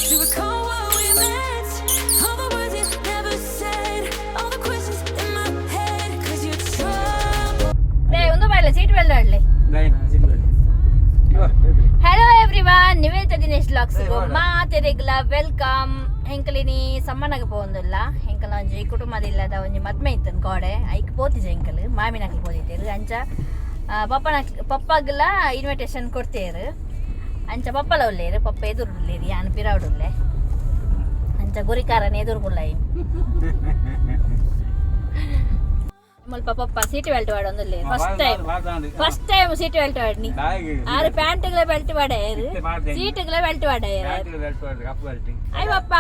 To recall what we meant, all the words you never said, all the questions in my head. 'Cause you're trouble. ಉಂದು ಬಾಯ್ಲ seat belt ಆಡ್ಲಿ. Hello everyone, Nivedita Dinesh vlogs ಮಾತೆರೆಗ್ಲ welcome. ಹೆಂಕಲಿನಿ ಸಮ್ಮನಾಗ ಪೋವೊಂದುಲ್ಲ. ಹೆಂಕಲ ಒಂಜಿ ಕುಟುಂಬದ ಇಲ್ಲದ ಒಂಜಿ ಮದ್ಮೆ ಇತ್ತನ್ ಕೋಡೆ, ಐಕ್ ಪೋತಿಜ. ಎಂಕಲ್ ಮಾಮಿನಕ್ಲು ಪೋದಿತ್ತೇರು. ಅಂಚ ಪಪ್ಪನ ಪಪ್ಪಗ್ಲ ಇನ್ವಿಟೇಷನ್ ಕೊಡ್ತೇರು. ಅಂಚ ಪಪ್ಪಲ ಉಲ್ಲೇರು, ಪಪ್ಪ ಎದುರು ಉಲ್ಲೇರು, ಯಾನ್ ಪಿರಾವುಡುಲ್ಲೆ. ಅಂಚ ಗುರಿಕಾರನ ಎದುರು ಕುಲ್ಲೈ. ಮುಲ್ಪ ಪಪ್ಪ ಸೀಟ್ ಬೆಲ್ಟ್ ವಾಡೊಂದುಲ್ಲೆ. First time, first time seat belt ವಾಡ್ನಿ. ಆರು ಪ್ಯಾಂಟ್ಗಳ ಬೆಲ್ಟ್ ವಾಡಾಯರು, ಸೀಟ್ಗಳ ಬೆಲ್ಟ್ ವಾಡಾಯರು. ಹಾಯ್ ಪಪ್ಪ.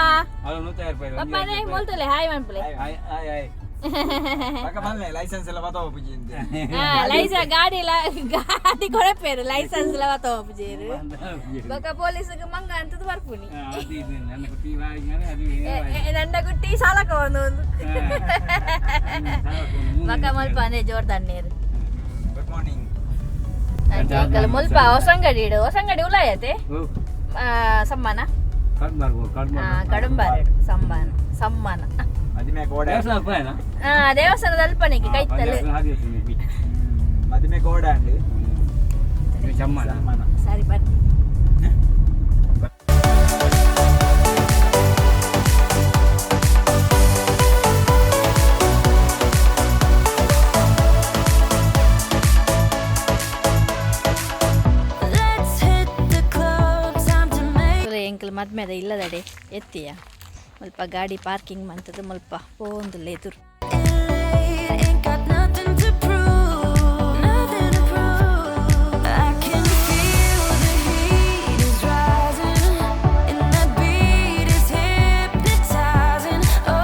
ಪಪ್ಪನೇ ಮುಲ್ತಲೆ ಹಾಯ್ ಮನ್ಪುಲೆ. ಲೈಸೆನ್ಸ್ ಎಲ್ಲ ಬತ್ತಾವ ಪೂಜೆ. ಲೈಸೆನ್ಸ್ ಗಾಡಿ ಗಾಡಿ ಕೊಡಪೇರು, ಲೈಸೆನ್ಸ್ ಎಲ್ಲ ಬತ್ತಾವ ಪೂಜೆರು. ಬೊಕ ಪೊಲೀಸ್ಗೆ ಮಂಗ ಅಂತದ್ದು ಬರ್ಪುನಿ. ನನ್ನ ಗುಟ್ಟಿ ಸಾಲಕ ಒಂದು ಒಂದು ಬೊಕ ಮುಲ್ಪ ಅಂದ್ರೆ ಜೋರ್ ತಣ್ಣೀರು. Good morning. ಮುಲ್ಪ ಹೊಸಂಗಡಿ ಇಡು, ಹೊಸಂಗಡಿ ಉಲಾಯತೆ ಸಮ್ಮಾನ ಕಡುಂಬಾರ ಸಮ್ಮಾನ ಸಮ್ಮಾನ. ಮದಿಮೆ ಕೋಡೆ. ದೇವಸ್ಥಾನದ ಅಲ್ಪನಿಗೆ ಕೈತಲ್. ಮದಿಮೆ ಕೋಡೆ ಅಂಡ್. ಸರಿ, ಬನ್ನಿ. Let's hit the club, time to make. ಎಂಕಲ್ ಮದ್ಮೆದ ಇಲ್ಲದಡೆ ಎತ್ತಿಯ. ಮುಲ್ಪ ಗಾಡಿ ಪಾರ್ಕಿಂಗ್ ಮಂತದ ಮುಲ್ಪ ಪೋಂದುಲ್ಲ ಎದುರು. It late, ain't got nothing to prove, nothing to prove. I can feel the heat is rising, and the beat is hypnotizing. Oh,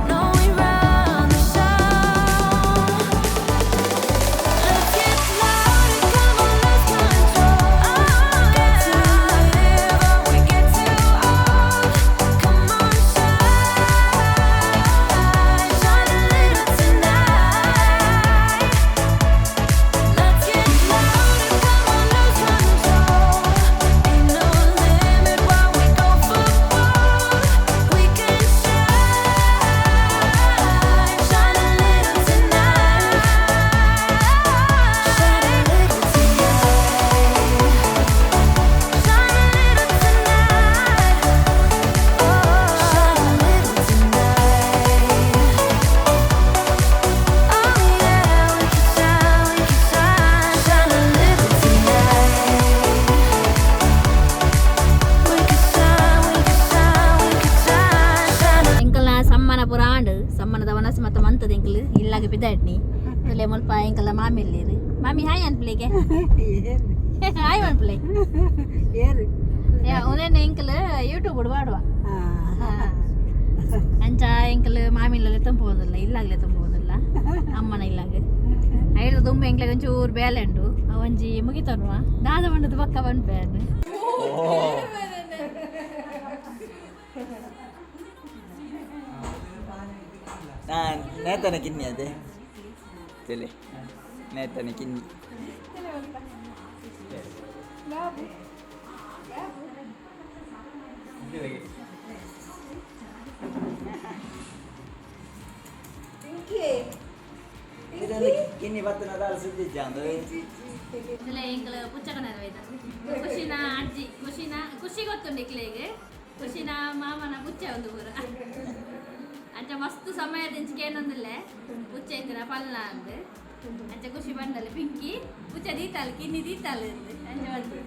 no, we run the show. Let's get loud and come on, lose control. Get to live or we get too old. Come on, shine, shine a little tonight. Let's get loud and come on, lose control. Ain't no limit while we go for broke. We can shine, shine a little tonight. Shine a little tonight. Shine a little tonight. Oh, shine a little tonight. Oh yeah, we can shine, we can shine, shine a little tonight. We can shine, we can shine, we can shine, shine a ಎಂಕಲ್ನ ಸಮ್ಮನ ಪುರ ಆಂಡ್. ಸಮ್ಮನದ ವನಸ್ ಮತ್ತ ಮಂತದ ಎಂಕಲ್ ಇಲ್ಲಾಗ ಬಿದ್ದಾಡ್ನಿ ಅಲ್ಲೇ. ಮುಲ್ಪ ಎಂಕಲ್ನ ಮಾಮಿ ಇಲ್ಲಿರು. ಮಾಮಿ, hi ಅನ್ಪ್ಲೇಗೆ, hi ಅನ್ಪ್ಲೇ. ಉನೇನೆ ಎಂಕಲ್ YouTube ಪಾಡುವ. ಅಂಚ ಎಂಕಲ್ ಮಾಮಿಲ್ಲೇ ತಂಪೋದಿಲ್ಲ, ಇಲ್ಲಾಗ್ಲೇ ತಂಪೋದಿಲ್ಲ, ಅಮ್ಮನ ಇಲ್ಲಾಗ. ಐದು ತುಂಬ ಎಂಕ್ಲೆಗ್ ಒಂಚೂರು ಬೇಲೆ ಉಂಡು, ಅವಂಜಿ ಮುಗಿತನ್ವ ದಾದ ಮಂಡದ ಪಕ್ಕ ಬಂದ್ಪೆ. ನೇತನ ಕಿನ್ನಿ ಅದೇ ತಲೆ, ನೇತನ ಕಿನ್ನಿ. ಇದೊಂದು ಕಿನ್ನಿ ಬತ್ತನ ದಾಲ ಸುದ್ದಿ ಅಂದು. ಇಲ್ಲೇ ಎಂಕಲ್ ಪುಚ್ಚಕನ ಖುಷಿನ ಅಜ್ಜಿ, ಖುಷಿನ ಖುಷಿ ಗೊತ್ತುಂಡು ಇಕ್ಲೆಗ್. ಖುಷಿನ ಮಾಮನ ಪುಚ್ಚೆ ಒಂದು ಪೂರ. ಅಂಚ ಮಸ್ತ್ ಸಮಯ ದಿಂಚಿಗೆ ಏನೊಂದಿಲ್ಲ, ಪುಚ್ಚೆ ಇತ್ತಿನ ಪಲ್ಲ ಅಂದ್. ಅಂಚ ಖುಷಿ ಬಂಡಲ್ಲ, ಪಿಂಕಿ ಪುಚ್ಚ ದೀತಾಲ್, ಕಿನ್ನಿ ದೀತಾಲ್ ಅಂದ್ ಅಂಚ ಬಂದು.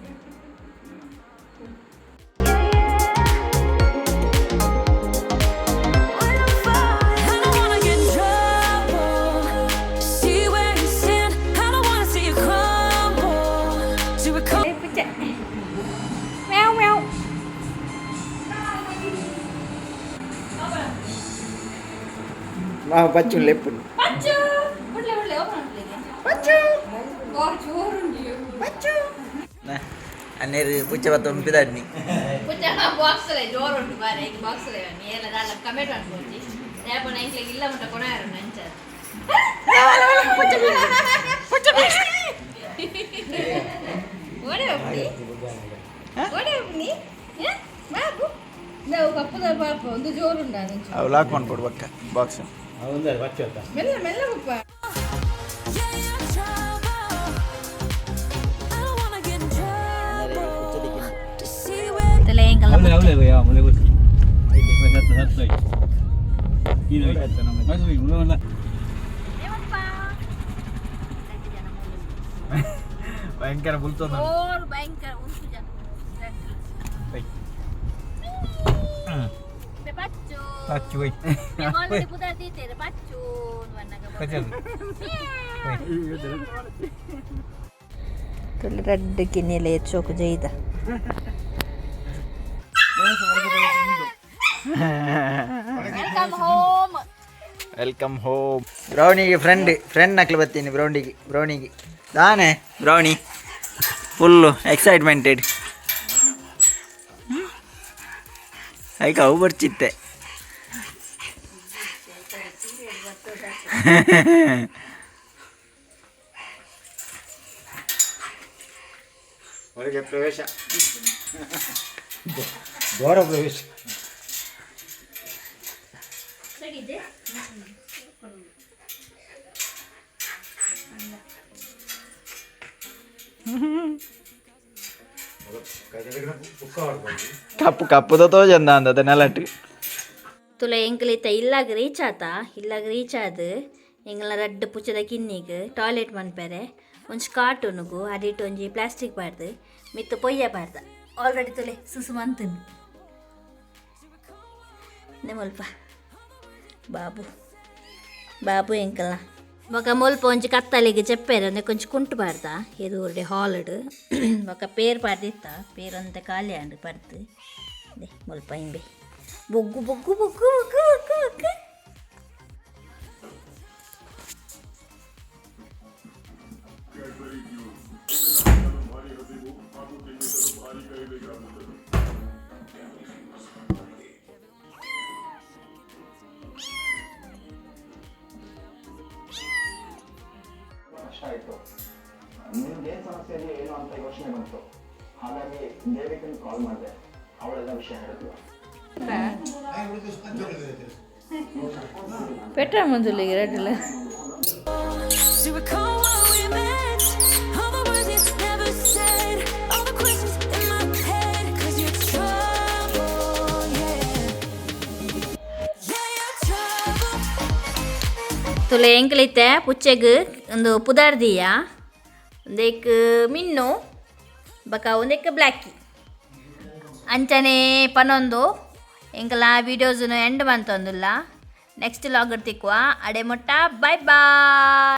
I don't wanna get in trouble. See where you stand. I don't wanna see you crumble. To recall. ಪುಚ್ಚೆ ಮ್ಯಾವ್ ಮ್ಯಾವ್. ನಾವು ಬಚ್ಚು ಲೆಪ್ಪು. ಪಚ್ಚು ಉಡ್ಲೆ ಉಡ್ಲೆ ಓಪನ್. ಬಚ್ಚು ಬಚ್ಚು ಅನ್ನೇರು ಪುಚ್ಚ ಬತ್ತ ಉಂಪಿದಾಡ್ನಿ. ಪುಚ್ಚ ಬಾಕ್ಸ್ ಜೋರು ಉಂಟು ಬಾರೆ. ಈಗ ಬಾಕ್ಸ್ ಏನ ದಾಲ ಕಮೆಂಟ್ ಅನ್ಕೋಚಿ ದೇಪನ ಎಂಕ್ಲೆಗ್ ಇಲ್ಲ ಮುಟ್ಟ ಕೊಣಾರು ನಂಚ. ಓಡೆ ಹೋಗ್ತಿ? ಅವು ಲಾಕ್ ಮಾಡ್ಕೊಡು ಬಕ್ಕ ಬಾಕ್ಸ್. ಮೆಲ್ಲ ಮೆಲ್ಲ papa. Yeah, you're trouble. I don't wanna get in trouble. To see where ತುಲೆ ಎಂಕಲ್ನ ಭಯಂಕರ ಬುಲ್ತೊಂದು. ಓರ್ ಭಯಂಕರ ಉಂಟು ಜನ. ಪಚ್ಚು ಆಲ್ರೆಡಿ ಪುದರ್ ದೀತೇರು ಪಚ್ಚು ತುಲೆ ರಡ್ಡ್ ಕಿನ್ನೆಲೆ ಚೋಕು ಜೈದ. Welcome home. Welcome home. ಬ್ರೌನಿಗೆ friend friend ನಕ್ಲು ಬರ್ತೀನಿ ಬ್ರೌನಿಗೆ ಬ್ರೌನಿಗೆ ದಾನೆ ಬ್ರೌನಿ ಫುಲ್ಲು ಎಕ್ಸೈಟ್ಮೆಂಟೆಡ್. ಐಕ ಅವು ಬರ್ಚಿತ್ತೆ. ಹೊರಗೆ ಪ್ರವೇಶ, ದ್ವಾರ ಪ್ರವೇಶ. ಕಪ್ಪು ಕಪ್ಪುದ ತೋಜಂದ ಅಂದದ ನೆಲಟ್. ತುಲೆ ಎಂಕಲಿತ್ತ ಇಲ್ಲಾಗ ರೀಚ್ ಆತ. ಇಲ್ಲಾಗ ರೀಚ್ ಆದ್ ಎಂಗಲ ರಡ್ಡ್ ಪುಚ್ಚದ ಕಿನ್ನಿಗ್ ಟಾಯ್ಲೆಟ್ ಮನ್ಪೆರೆ ಒಂಜಿ ಕಾರ್ಟೂನುಗು ಅಡಿಟ್ ಒಂಜಿ ಪ್ಲಾಸ್ಟಿಕ್ ಪಾಡ್ದು ಮಿತ್ತು ಪೊಯ್ಯ ಪಾಡ್ದ. ಆಲ್ರೆಡಿ ತುಲೆ ಸುಸು ಮಂತುನು ಮುಲ್ಪ ಬಾಬು ಬಾಬು ಎಂಕಲ್ನ. ಬೊಕ ಮುಲ್ಪ ಒಂಜಿ ಕತ್ತಲಿಗೆ ಜಪ್ಪೆರೆ ಒಂದೆ ಕೊಂಚ ಕುಂಟು ಪಾಡ್ದ ಎದುರುಡೆ ಹಾಲ್ಡ್. ಬೊಕ ಪೇರ್ ಪಾಡ್ದಿತ್ತ, ಪೇರ್ ಒಂತೆ ಖಾಲಿ ಆಂಡ್ ಪರ್ದು. ದೆ ಮುಲ್ಪ ಇಂಬೆ ಬೊಗ್ಗು ಬೊಗ್ಗು ಬೊಗ್ಗು ಬೊಗ್ಗು ಬೊಗ್ಗು ಬೊಗ್ಗು. ಕಷ್ಟ ಆಯಿತು. ನಿಮ್ಗೇನು ಸಮಸ್ಯೆ ಇದೆಯೋ ಏನೋ ಅಂತ ಯೋಚನೆ ಬಂತು. ಹಾಗಾಗಿ ದೇವಿಕನ್ ಕಾಲ್ ಮಾಡಿದೆ. ಅವಳೆಲ್ಲ ವಿಷಯ ಹೇಳಿದ್ಲು. ಪೆಟ್ಟ ಮಂಜುಲಿಗೆ ರಡ್ಡಲ್ಲ. To recall what we meant, all the words you never said, all the questions in my head. 'Cause you're trouble, yeah. Yeah, you're trouble. ತುಲೆ ಎಂಕಲಿತ್ತೆ ಪುಚ್ಚೆಗ್ ಒಂದು ಪುದಾರ್ದಿಯ. ಒಂದೇಕ್ ಮಿನ್ನು ಬಕ ಒಂದೇಕ್ ಬ್ಲ್ಯಾಕಿ. ಅಂಚನೆ ಪನೊಂದು ಎಂಕಲ ವೀಡಿಯೋಸ್ನು ಎಂಡ್ ಮಂತೊಂದುಲ್ಲ. ನೆಕ್ಸ್ಟ್ ಲಾಗರ್ ತಿಕ್ಕುವ. ಅಡೆ ಮೊಟ್ಟ ಬಾಯ್ ಬಾಯ್.